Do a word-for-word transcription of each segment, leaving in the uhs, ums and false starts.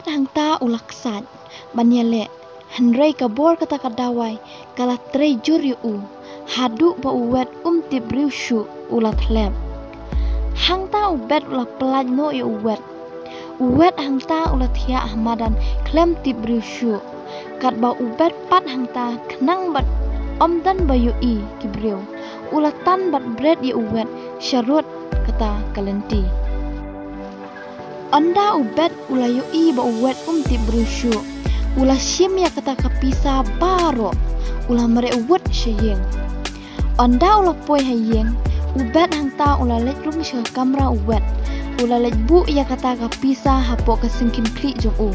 Hangta u la ksaid ban ïaleh, hynrei ka bor kata ka dawai ka la trei jur ïa u, haduh ba u Wet um tip briew shuh u la thlep. Hangta u Bet u la pyllait noh ïa u Wet. U Wet hangta u la thiah ha madan khlem tip briew shuh. Katba u Bet pat hangta khnang bad ym don ba ïohi ki briew, u la tan bad bret ïa u Wet sharud kata ka lynti. Ynda u Bet u la ïohi ba u Wet um tip briew shuh, u la shim ïa kata ka pisa baroh, u la mareh wut sha ïing. Ynda u la poi ha ïing, u Bet hangta u la leit rung sha ka kamra u Wet, u la leit buh ïa kata ka pisa hapoh ka syngkien khlieh jong u.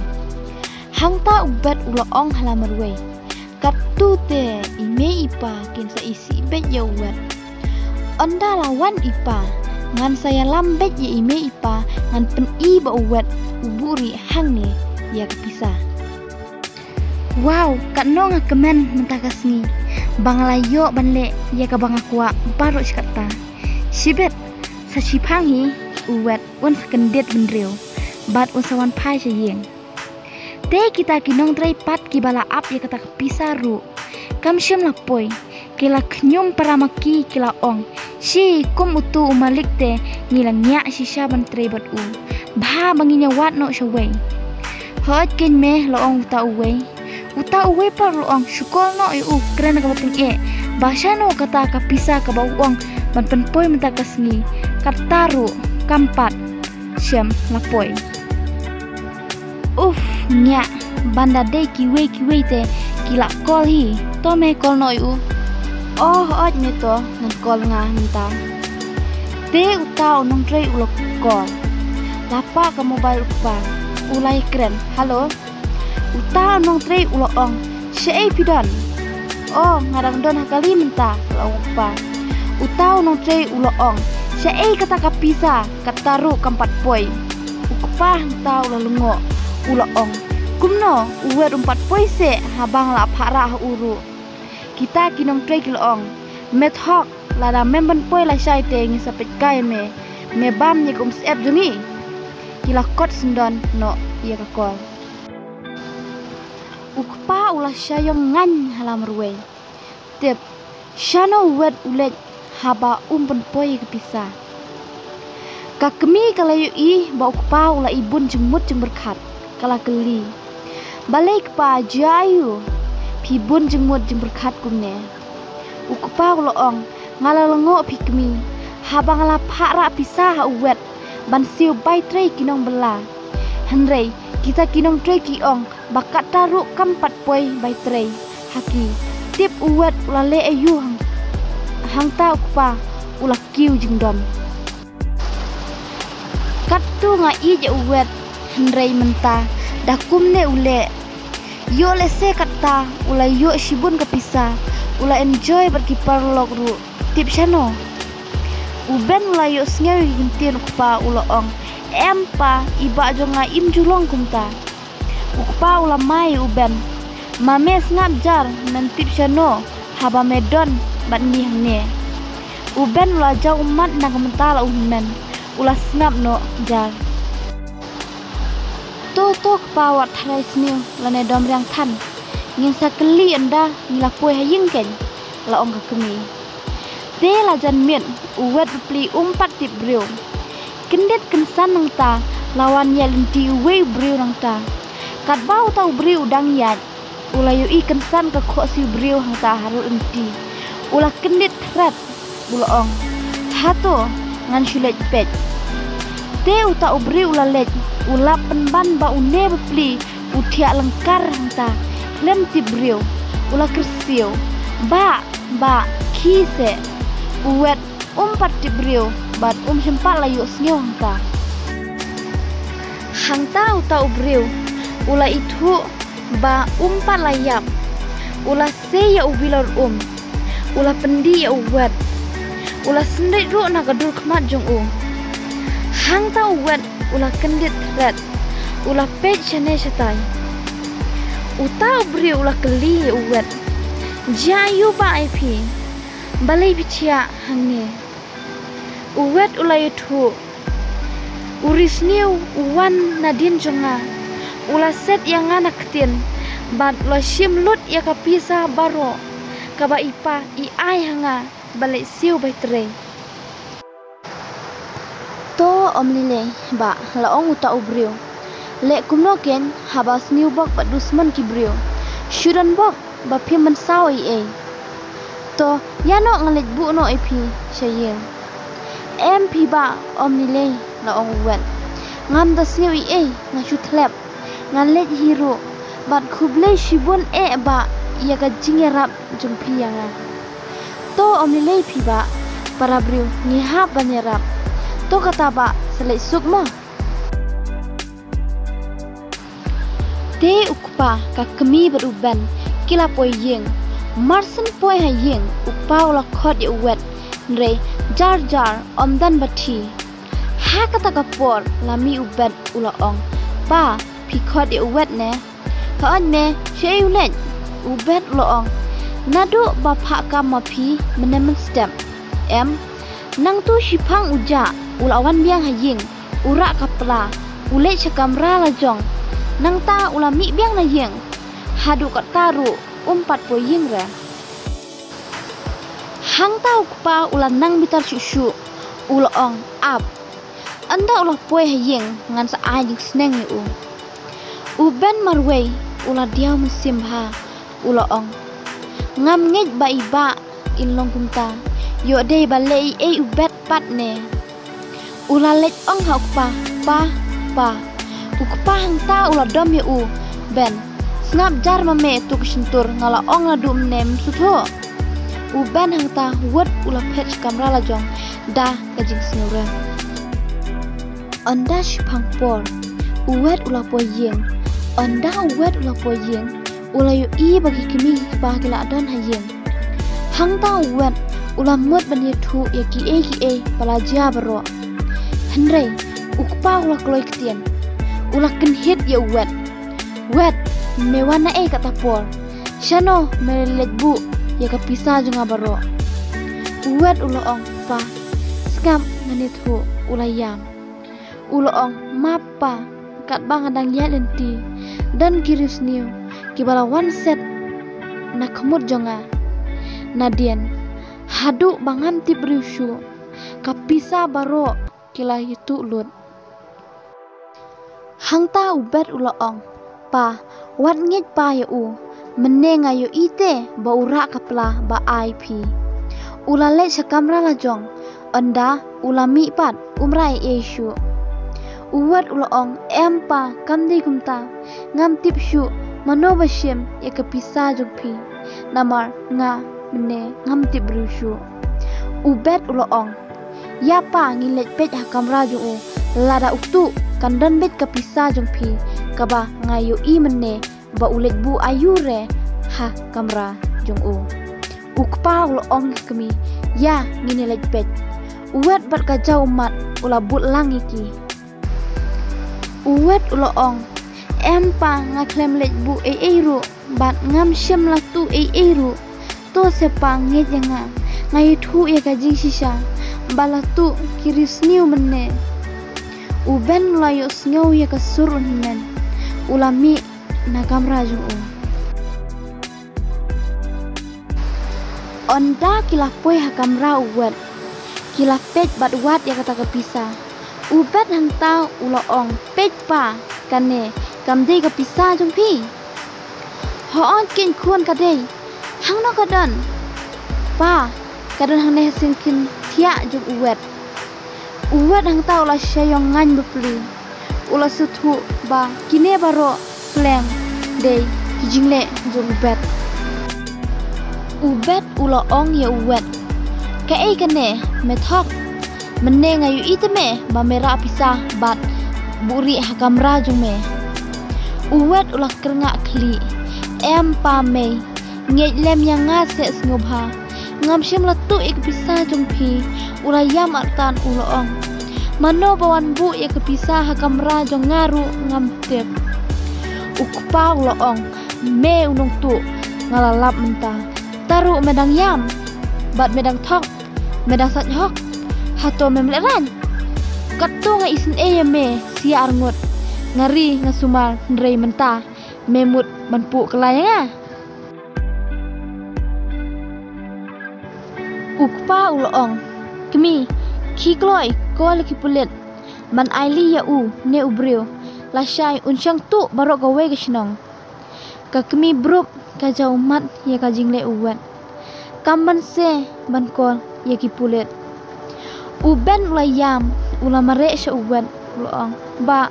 Hangta u Bet u la ong ha la marwei, katto te i mei i pa kin sa isih beit ïa u Wet. Ynda la wan i pa, ngan sa ïalam beit ïa i mei i pa, ngan pyni ba u Wet u buhrieh hangne ïa ka pisa. Wow, katno nga kmen mynta ka sngi ba nga la ïoh ban leh ïa kaba nga kwah baroh shi katta. Shibit, sa shiphang hi, u Wet un sa kyndit bynriew bad un sa wan phai sha ïing. Te kita ki nongtrei pat kiba la ap ïa kata ka pisa ruh kam shym la poi. Ki la khñium para ma ki, ki la ong, shi, kum utu u malik te ngi la ngiah shisha ban trei bad u. Bha ba ngin ïa wad noh shawei. Hooid keiñ me, la ong uta uwei. Uta uwei pat u la ong, shu call noh ïa u, kren kaba tyngeh ba shano kata ka pisa kaba u ong ban pynpoi mynta ka sngi. Kata ruh kam pat shym la poi. Uf, ngiah, ban da dei kiwei kiwei te ki la call hi. To me call noh ïa u. Oh, hooid me to, ngan call nga mynta. Te uta u nongtrei u la call. La pah ka mobile u kpa, u la ïakren. Hello. Uta u nongtrei u la ong, shaei phi don? Oh, nga dang don ha kali mynta, la ong u kpa. Uta u nongtrei u la ong, shaei kata ka pisa, kata ruh kam pat poi. U kpa hangta u la lyngngoh, u la ong, kumno, u Wet um pat poi seh, haba nga la phah rah ha u ruh. Kita ki nongtrei ki la ong, me thok, lada mem pynpoi lashai te ngin sa peit kai me, me bam ïa ka umsyep jong ngi. Ki la kot syndon noh ïa ka call. U kpa u la shah ïong ngaiñ ha la marwei. Tip, shano u Wet u leit haba um pynpoi ïa ka pisa. Ka kmie ka la ïohi ba u kpa u la ibun jingmut jingpyrkhat, ka la kylli, balei kpa, jia aïu phi bun jingmut jingpyrkhat kumne? U kpa u la ong, nga la lyngngoh phi kmie, haba nga la phah rah pisa ha u Wet ban siew bai trei ki nongbylla. Hynrei kita ki nongtrei ki ong ba kata ruh kam pat poi bai trei ha ki. Tip u Wet u la leh aïu hang, hangta u kpa u la kiew jingdom. Katto nga ïeit ïa u Wet, hynrei mynta da kumne u leh. Ïoh lehse kata u la ïoh shibun ka pisa, u la enjoy bad ki paralok ruh. Tip shano? U Ben u la ïohsngew ïa ki ktien u kpa, u la ong, em pa, i bah jong nga im ju long kumta. U kpa u la mai ïa u Ben, ma me sngap jar, men tip shano haba me don bad ngi hangne. U Ben u la jaw ummat na ka bynta la u hynmen, u la sngap noh jar. To to kpa, wat tharai sniew lane dom riang than. Ngin sa kylli ynda ngi la poi ha ïing keiñ, la ong ka kmie. Te la jan miet, u Wet bapli um pat tip briew. Kyndit kynsan nangta la wan ïaid lynti uwei u briew nangta. Katba uta u briew u dang ïaid, u la ïohi kynsan ka khohsiew briew hangta harud lynti. U la kyndit thret, u la ong, hato ngan shu leit peit. Te uta u briew u la leit, u la pynban ba une bapli u thiah lyngkar hangta khlem tip briew. U la kyrsiew, bah, bah, khie seh. U Wet um pat tip briew bad um shym pat la ïohsngew hangta. Hangta uta u briew u la ithuh ba um pat la ïap. U la sei ïa u bilor um. U la pyndih ïa u Wet. U la synrit ruh na ka dur khmat jong u. Hangta u Wet u la kyndit thret. U la peit shane shatai. Uta u briew u la kylli ïa u Wet, jia aïu bah ïa phi? Balei phi thiah hangne? U Wet u la ïathuh, u risniew u wan nadien jong nga. U la set ïa nga na ktien bad u la shim lut ïa ka pisa baroh kaba i pa i ai ha nga ban leit siew bai trei. To ym lei lei bah, la ong uta u briew. Leh kumno kein haba sniew bok bad dusmon ki briew. Shu don bok ba phim mynsaw ei ei. To ïa noh nga leit buh noh ïa phi sha ïing. Em phi bah, ym lei lei, la ong u Wet. Ngam da sniew ei ei, nga shu thlep. Nga leit hi ruh. Bad khublei shibun eh bah ïa ka jingïarap jong phi ïa nga. To ym lei lei phi bah, para briew ngi hap ban ïarap. To kata bah, sa leit suk mo. Te u kpa, ka kmie bad u Ben ki la poi ïing. Mar syn poi ha ïing, u kpa u la khot ïa u Wet, hynrei jar jar ym don bathi. Ha kata ka por la mih u Ben u la ong, "Pa, phi khot ïa u Wet ne? Hooid me, shaei u leit?" U Bet u la ong, "Naduh ba phah kam ma phi mynne mynstep, em, nangtu shiphang u jah u la wan biang ha ïing, u rah ka pla, u leit sha kamra la jong. Nangta u la mih biang na ïing. Haduh katta ruh um pat poi ïing re." Hangta u kpa u la nang bitar shuh shuh, u la ong, "Ap, ynda u la poi ha ïing ngan sa ai jingsneng ïa u." U Ben marwei u la diaw mynsiem bha, u la ong, "Ngam ngeit ba i bah in long kumta, ïoh dei ba leh ei ei u Bet pat ne." U la leit ong ha u kpa, "Pa, pa." U kpa hangta u la dom ïa u Ben, "Sngap jar ma me, tu ka shyntur nga la ong naduh mynne, mem sngewthuh?" U Ben hangta wut u la phet sha kamra la jong da ka jingsngewrem. Ynda shiphang por u Wet u la poi ïing. Ynda u Wet u la poi ïing, u la ïohi ba ki kmie ki kpa ki la don ha ïing. Hangta u Wet u la mut ban ïathuh ïa kiei kiei ba la jia baroh. Hynrei u kpa u la kloi ktien. U la kynhit ïa u Wet. "Wet, me wan naei kata por? Shano me leit buh ïa ka pisa jong nga baroh?" U Wet u la ong, "Pa, sngap, ngan ïathuh." U la ïam. U la ong, "Map pa, katba nga dang ïaid lynti, don ki riewsniew kiba la wan set na khmut jong nga. Nadien haduh ba ngam tip briew shuh, ka pisa baroh ki la ïathuh lut." Hangta u Bet u la ong, "Pa, wat ngeit pa ïa u. Mynne nga ïohi te ba u rah ka pla ba ai phi. U la leit sha kamra la jong, ynda u la mih pat um rah ei ei shuh." U Wet u la ong, "Em pa, kam dei kumta. Ngam tip shuh mano ba shim ïa ka pisa jong phi. Namar nga mynne ngam tip briew shuh." U Bet u la ong, "Ïa pa, ngin leit peit ha kamra jong u. Lada utu kan don beit ka pisa jong phi kaba nga ïohi mynne ba u leit buh aïu re ha kamra jong u." U kpa u la ong ïa ka kmie, "Ïa, ngin ïa leit peit." U Wet bad ka jaw ummat u la bud lang ïa ki. U Wet u la ong, "Em pa, nga khlem leit buh ei ei ruh bad ngam shym la tuh ei ei ruh. To se pa, ngeit ïa nga, nga ïathuh ïa ka jingshisha ba la tuh ki riewsniew mynne." U Ben u la ïohsngew ïa ka sur u hynmen, u la mih na kamra jong u. Ynda ki la poi ha kamra u Wet, ki la peit bad wad ïa kata ka pisa. U Bet hangta u la ong, "Peit pa, kane kam dei ka pisa jong phi?" "Hooid keiñ khun, ka dei. Hangno ka don?" "Pa, ka don hangne ha syngkien thiah jong u Wet." U Wet hangta u la shah ïong ngaiñ bapli. U la sngewthuh ba kine baroh pleng dei ki jingleh jong u Bet. U Bet u la ong ïa u Wet, "Kaei kane me thok? Mynne nga ïohi te me ba me rah pisa bad buhrieh ha kamra jong me." U Wet u la kyrngah khlieh, "Em pa mei, ngeit lem ïa nga seh sngewbha. Ngam shym la tuh ïa ka pisa jong phi." U la ïam artat, u la ong, "Mano ba wan buh ïa ka pisa ha kamra jong nga ruh ngam tip." U kpa u la ong, "Me u nongtuh, nga la lap mynta. Te ruh me dang ïam bad me dang thok, me dang sait hok. Hato mem lehraiñ? Katto nga isynei ïa me shi ar ngut. Nga ri nga sumar hynrei mynta me mut ban puh kylla ïa nga. U kpa u la ong, kmie, khie kloi, call ïa ki pulit ban ailad ïa u ne u briew, lashai un shong tuh baroh kawei ka shnong. Ka kmie brum ka jaw mat ïa ka jingleh u wat. Kam ban se ban call ïa ki pulit. U Ben u la ïam, u la mareh sha u wat, u la ong, bah,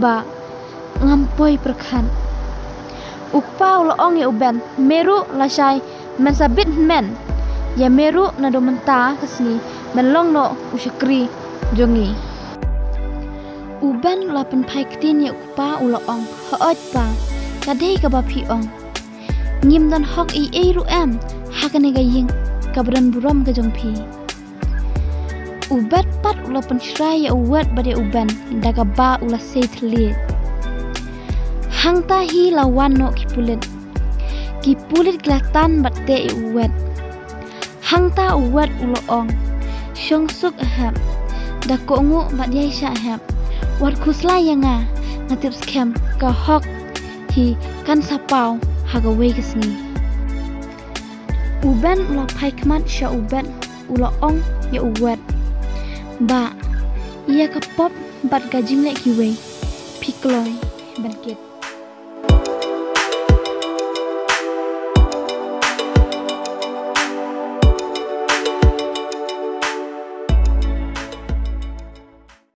bah, ngam poi pyrkhat. U kpa u la ong ïa u Ben, me ruh lashai men sa bit hynmen. Ïa me ruh naduh mynta ka sngi men long noh u shakri jong ngi. U Ben u la pynphai ktien ïa u kpa u la ong, hooid pa, ka dei kaba phi ong. Ngim don hok ei ei ruh em ha kane ka ïing kaba don burom ka jong phi. U bat pat u la pynshrai ïa u wat bad ïa u Ben da kaba u la sei thylliej. Hangta hi la wan noh ki pulit. Ki pulit ki la tan bad teh ïa u wat. Hangta u wat u la ong, shong suk hep, da kohnguh bad ïaishah hep. Wat khuslai ïa nga, nga tip skhem ka hok hi kan sa paw ha kawei ka sngi. U Ben u la phai khmat sha u bat u la ong ïa u wat, bah, ïa ka pop bad ka jingleh kiwei phi kloi ban kit.